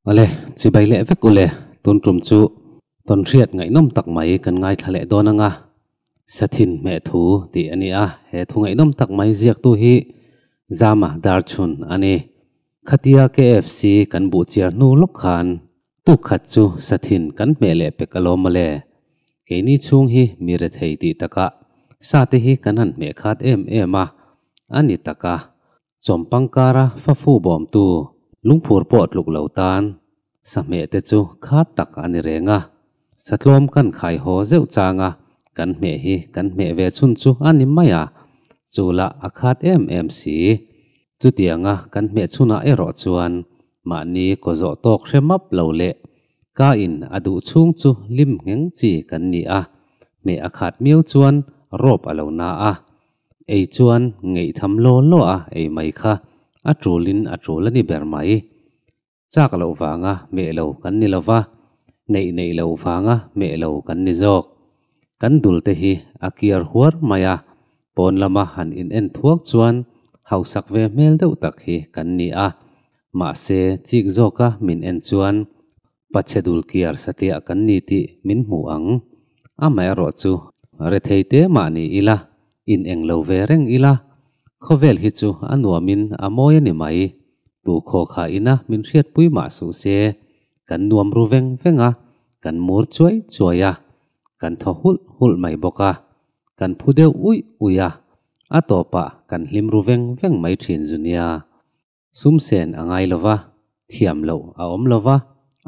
Awle, chibai leh vek ule, tun tum chu tawnhriat ngaihnawm tak mai kan ngaithla leh dawn anga Sathin hmeh thu tih a ni a, he thu ngaihnawm tak mai ziaktu hi Zama Darchhun a ni. Khatia KFC kan buh chiar hnu lawk khan tuk khat chu Sathin kan hmeh leh pek alawm mawle. Keini chhung hi mi rethei tih takah sa te hi kan han hmeh khat em em a, a ni tak a. Chawmpang kara fafu bawmtu lungphur pawh tluk lo tan sahmeh te chu khat tak a ni reng a. Satlawm kan khai haw zeuh chang a, kan hmeh hi kan hmeh ve chhun chu a ni mai a, chu lah a khat em em si. Chutianga kan hmeh chhunah erawh chuan mahni kaw zawh tawk hre map lo leh ka in a duh chhung chu lim ngheng chi kan ni a, hmeh a khat miau chuan rawp a lo na a. Ei chuan ngaihtham law law a ei mai kha a tulin a tul a ni ber mai. Chak loh vanga meh lo kan ni lova, neih neih loh vanga meh lo kan ni zawk. Kan dul te hi a kiar huar mai a, pawn lama han in en thuak chuan hausak ve hmel deuh tak hi kan ni a, mahse chik zawka min en chuan Pachhe dul kiar satliah kan ni tih min hmu ang. Amaherawh chu rethei te mah ni ila, in eng lo ve reng ila, khawvel hi chu a nuamin a mawi a ni mai. Tu khaw kha ina min hriatpui mah suh se, kan nuam ru veng veng a, kan mur chuai chuai a, kan thaw hulh hulh mai bawk a, kan phu deuh uih uih a, a tawpah kan hlim ru veng veng mai thin zu nia. Sum sen a ngai lo va, thiam loh a awm lo va,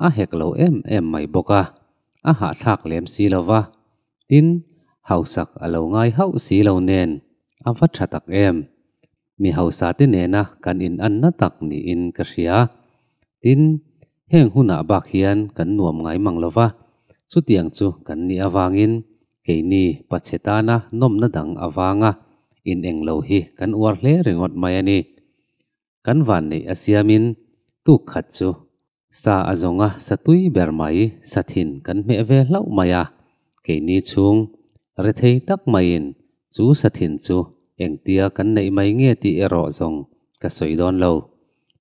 a hek lo em em mai bawk a, a hahthlak lem si lo va, tin, hausak a lo ngai hauh si lo nen a va tha tak em. Mi hausa te nena kan inanna tak niin ka hria. Tin, heng hunah bak hian kan nuam ngai mang lo va, chutiang chu kan nih avangin keini pachhe tana nawmna dang avanga ineng lo hi kan uar hle ringawt mai a ni. Kan vanneih a siamin tuk khat chu sa a zawnga sa tui ber mai sa thin kan hmeh ve hlauh mai a, keini chhung rethei tak maiin chu sa thin chu engtia kan neih mai nge tih erawh zawng ka sawi dawn lo.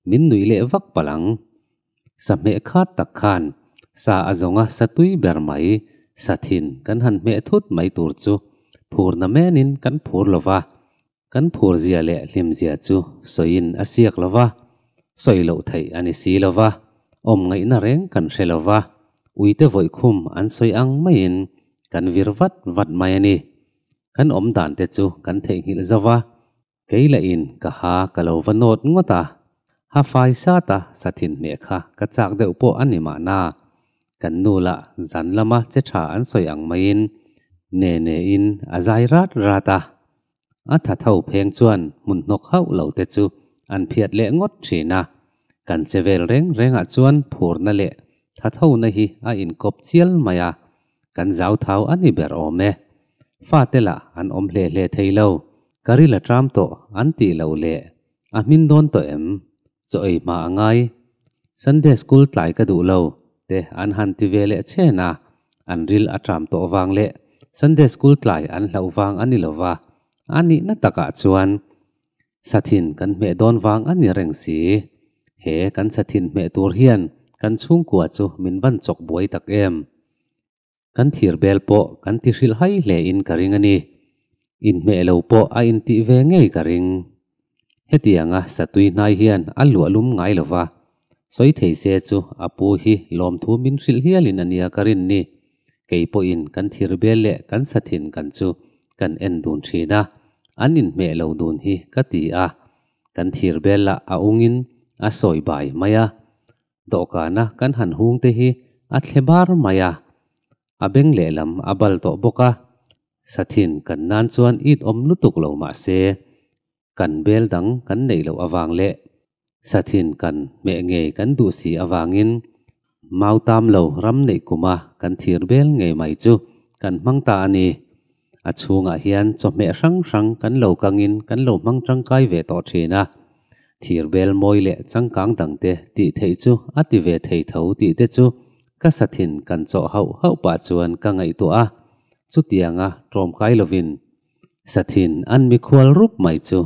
Min nuih leh vak palh ang. Sa hmeh khat tak khan sa a zawnga sa tui ber mai sa thin kan han hmeh thut mai tur chu phur na menin kan phur lo va. Kan phur zia leh hlim zia chu sawiin a siak lo va, sawi loh theih a ni si lo va, awm ngaihna reng kan hre lo va, uite vawikhum an sawi ang maiin kan vir vat vat mai a ni. Kan awm dan te chu kan theihnghilh zo va, kei lahin ka ha ka lo va nawt ngawt a, ha fai sat a sa thin hmeh kha ka chak deuh pawh a ni mahna. Kan nu lah zan lama che tha an sawi ang maiin ne ne in a zai rat rat a. A tha tho pheng chuan hmun hnawk hauh lo te chu an phiat leh ngawt thin a. Kan che vel reng rengah chuan phurna leh tha thona hi a inkawp chial mai a, kan zau thau a ni ber awm e. Fate lah an awm hle hle thei lo, ka ril a tram tawh an tih loh leh a hmin dawn tawh em? Chaw ei hma a ngai. Sunday school tlai ka duh lo te an han ti ve leh chhen a, an ril a tram tawh vang leh Sunday school tlai an hlauh vang a ni lo va, a nihna takah chuan sathin kan hmeh dawn vang a ni reng si. He kan sathin hmeh tur hian kan chhungkua chu min van chawk buai tak em. Kan thir bel pawh kan ti hrilh hai hle in ka ring a ni. Inhmeh lo pawh a intih ve ngei ka ring. Hetianga satui hnai hian a luah lum ngai lo va, sawi thei se chu a pu hi lawmthu min hrilh hialin a nia ka rin ni. Kei pawhin kan thir bel leh kan sathin kan chu kan en dun thin a, an inhmeh lo dun hi ka ti a. Kan thir bel lah a ungin a sawi bai mai a. Dawhkana kan han hung te hi a thle bar mai a, a beng lehlam a bal tawh bawk a, sathin kan nan chuan it awm lutuk lo mah se, kan bel dang kan neih loh avang leh sathin kan hmeh ngei kan duh si avangin mau tam lo ram neih kuma kan thir bel ngei mai chu kan hmang ta a ni. A chhungah hian chawhmeh hrang hrang kan lo kangin kan lo hmang tangkai ve tawh thin a. Thir bel mawi leh changkang dangte tih theih chu a ti ve thei tho tih te chu ka sathin kan chawh hauh hauh pah chuan ka ngaihtuah a. Chutianga tlawmkai lovin sathin an mikhual rup mai chu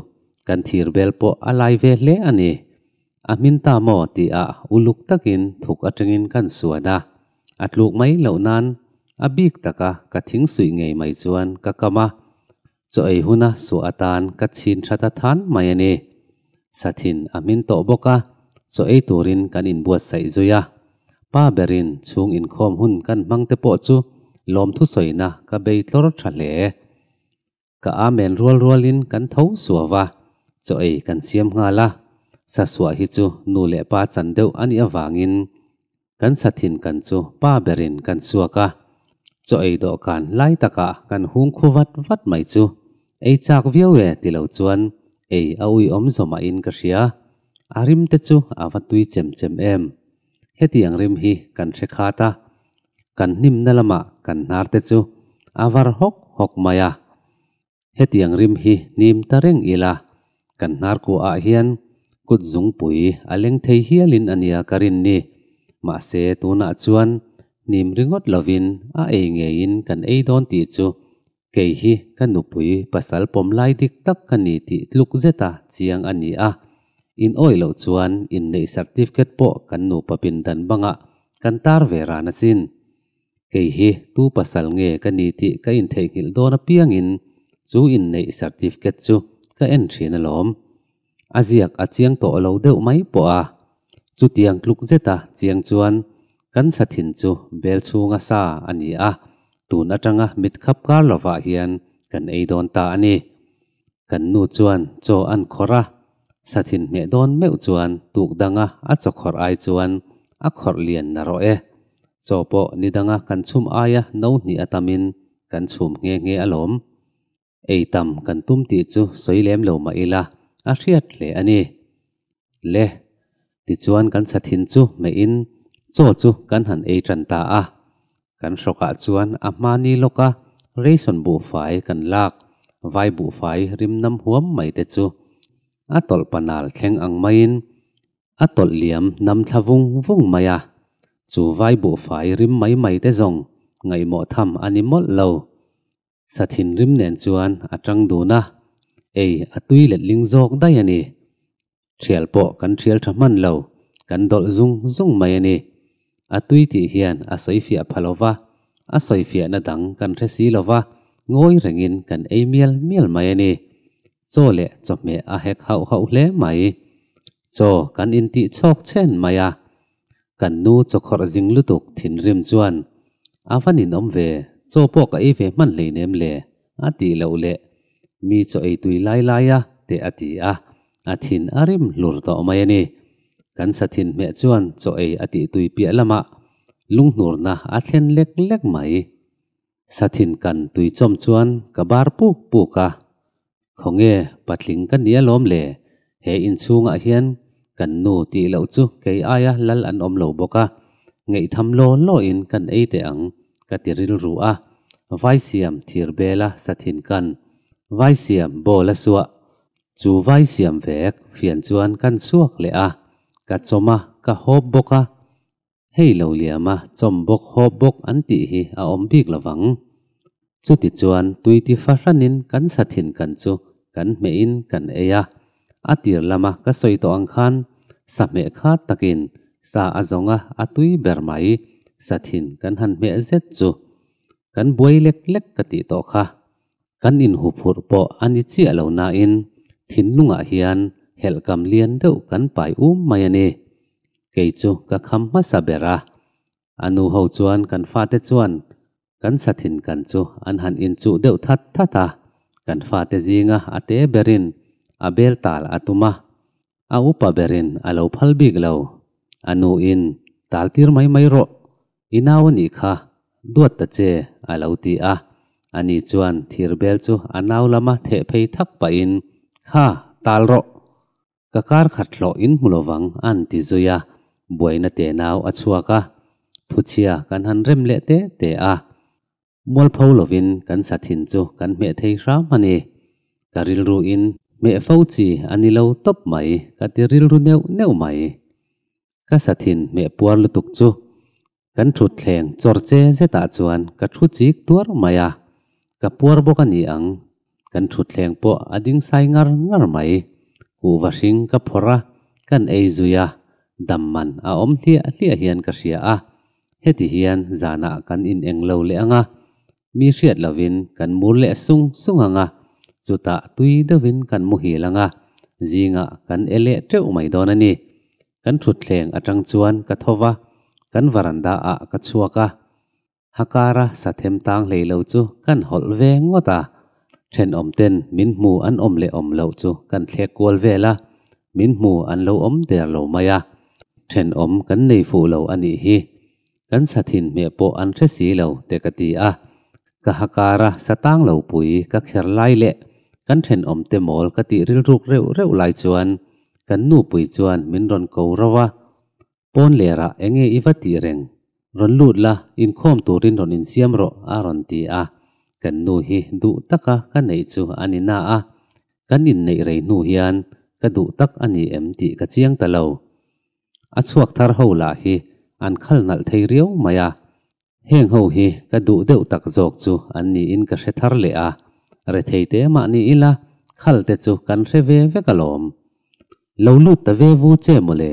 kan thir bel pawh a lai ve hle a ni. A hmin ta maw tih ah uluk takin thuk atangin kan suan a, a tluk mai loh nan a bik taka ka thing suih ngei mai chuan ka kam a, chaw ei huna suah atan ka chhin tha ta than mai a ni. Sathin a hmin tawh bawk a, chaw ei turin kan inbuatsaih zui a. Pa berin chhung inkhawm hun kan hmang te pawh chu lawmthu sawina ka bei tlawr tha hle. Ka amen rual rualin kan tho suau a, chaw ei kan siam nghal a. Sa suah hi chu nu leh pa chan deuh a nih avangin kan sa thin kan chu pa berin kan suak a. Chaw ei dawhkan lai takah kan hung khu vat vat mai chu ei chak viau e ti lo chuan ei a uiawm zawmahin ka hria. A rim te chu a va tui chem chem em. Hetiang rim hi kan hre khat a, kan hnimna lamah kan hnar te chu a var hawk hawk mai a. Hetiang rim hi hnim ta reng ila, kan hnar kuahah hian kut zungpui a leng thei hialin a nia ka rin ni. Mahse tunah chuan hnim ringawt lovin a ei ngeiin kan ei dawn tih chu Kei hi ka nupui pasal pawm lai dik tak ka ni tih tluk zeta chiang a ni a, in awih loh chuan inneih certificate pawh kan nupa pindan bangah kan tar ve ran asin. Kei hi tu pasal nge ka ni tih ka intheihnghilh dawn apiangin chu inneih certificate chu ka en thin alawm. A ziak a chiang tawh lo deuh mai pawh a. Chutiang tluk zeta chiang chuan kan sa thin chu bel chhunga sa a ni a, tun atanga mit khap kar lovah hian kan ei dawn ta a ni. Kan nu chuan chaw an khawrh a, sa thin hmeh dawn meuh chuan tuk danga a chaw khawrh ai chuan a khawrh lian na rawh e. Chaw pawh ni danga kan chhum aia no hnih a tamin kan chhum nghe nghe alawm. Ei tam kan tum tih chu sawi lem lo mah ila a hriat hle a ni. Le, tichuan kan sa thin chu meiin chaw chu kan han ei tan ta a. Kan hrawkah chuan a hmani lawka ration buhfai kan lak, vai buhfai rim nam huam mai te chu a tawlh panal thleng ang maiin a tawlh liam nam thla vung vung mai a. Chu vai buhfai rim mai mai te zawng ngaihmawh tham a ni mawlh lo. Sa thinrim nen chuan a tang dun a, ei a tui letling zawk daih a ni. Thial pawh kan thial tha hman lo, kan dawlh zung zung mai a ni. A tui tih hian a sawi fiah pha lo va, a sawi fiahna dang kan hre si lo va, ngawi rengin kan ei mial mial mai a ni. Chaw leh chawhmeh a hek hauh hauh hle mai. Chaw kan intih chhawk chhen mai a. Kan nu chawkhawrh zing lutuk thinrim chuan, A va ninawm ve, chaw pawh ka ei ve hman hleinem le, a tih loh leh mi chaw ei tui lai lai a teh a ti a, a thin a rim hlur tawh mai a ni. Kan sa thin hmeh chuan chaw ei a tih tui piah lamah lunghnurna a thlen lek lek mai. Sa thin kan tui chawm chuan ka bar puk puk a, Khawnge patling ka ni alawm le, he inchhungah hian kan nu tih loh chu kei aia lal an awm lo bawk a, ngaihtham law lawin kan ei teh ang ka ti rilru a, vai siam thir bela sa thin kan vai siam bowl a suah, chu vai siam vek fian chuan kan chhuak leh a, ka chawm a, ka hawp bawk a, Hei lo liama chawm bawk hawp bawk an tih hi a awm bik lo vang. Chuti chuan tui ti fahranin kan sa thin kan chu kan hmehin kan ei a. A tir lama ka sawi tawh ang khan sa hmeh khat takin sa a zawng a, a tui ber mai sa thin kan han hmeh zet chu kan buai lek lek ka tih tawh kha. Kan inhuphurh pawh a ni chiah lo nain thinlungah hian helhkam lian deuh kan pai um mai a ni. Kei chu ka kham hmasa ber a. A nu ho chuan kan fate chuan kan sa thin kan chu an han inchuh deuh that that a, kan fate zinga a te berin a bel tal a tum a. A upa berin a lo phal bik lo. A nuin, Tal tir mai mai rawh, i nau a nih kha, duat ta che, a lo ti a. Ani chuan thir bel chu a nau lama theh phei thak pahin, Kha, tal rawh. Ka kar khat hlawh in hmu lovang a an ti zui a, buaina te nau a chhuak a, thuchhia kan han rem leh te te a. Mualpho lovin kan sa thin chu kan hmeh thei hram a ni. Ka rilru in hmeh fo chi a ni lo tawp mai ka ti rilru neuh neuh mai. Ka sa thin hmeh puar lutuk chu kan thutthleng chawr che zetah chuan ka thu chik tuar mai a, ka puar bawk a ni ang kan thutthleng pawh a ding sai ngar ngar mai. Kuhva hring ka phawrh a. Kan ei zui a, dam man a awm hliah hliah hian ka hria a. Heti hian zanah kan in eng lo leh ang a, mi hriat lovin kan mur leh sung sung ang a, chutah tui deuhin kan muhil ang a, zingah kan e leh teuh mai dawn a ni. Kan thutthleng atang chuan ka tho va, kan varanda ah ka chhuak a. Hakara sathem tang hlei lo chu kan hawlh ve ngawt a, thenawm ten min hmu an awm leh awm loh chu kan thlek kual vel a, min hmu an lo awm der lo mai a, thenawm kan nei fuh lo a nih hi, kan sathin hmeh pawh an hre si lo te ka ti a, ka hakara satang lo pui ka kher lai leh kan thenawm te mawl ka tih rilruk reuh reuh lai chuan kan nupui chuan min rawn ko rauh a. Pawn lerah enge i va tih reng? Rawn lut la, inkhawm turin rawn insiam rawh a rawn ti a. Kan nu hi duh taka ka neih chu a ni na a, kan inneih rei hnu hian ka duh tak a ni em tih ka chiang ta lo. A chhuak thar ho lah hi an khal nalh thei riau mai a. Heng ho hi ka duh deuh tak zawk chu an niin ka hre thar leh a, rethei te mah ni ila khal te chu kan hre ve vek alawm. Lo lut ta ve vu che mawle.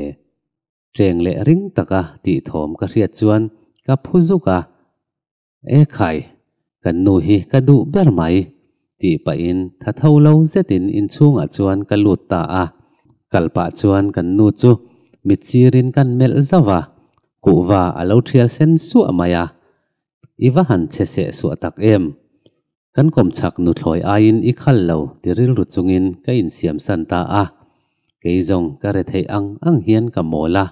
Cheng leh ring taka tih thawm ka hriat chuan ka phu zuk a, E khai, kan nu hi ka duh ber mai, tih pahin tha tho lo zetin inchhungah chuan ka lut ta a. Kal pah chuan kan nu chu mit sirin kan melh zauh a, kuhva a lo thial sen suah mai a. I va han che seh suah tak em? Kan kawmchhak nuthlawi aiin i khal lo ti rilru chungin ka insiam san ta a. Kei zawng ka re theih ang ang hian ka mawl a.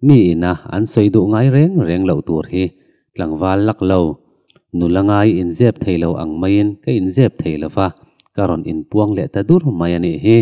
Mi ina an sawi duh ngai reng reng loh tur hi tlangval lak lo, nula ngai inzep thei lo ang maiin ka inzep thei lo va, ka rawn inpuang leh ta dur mai a nih hi.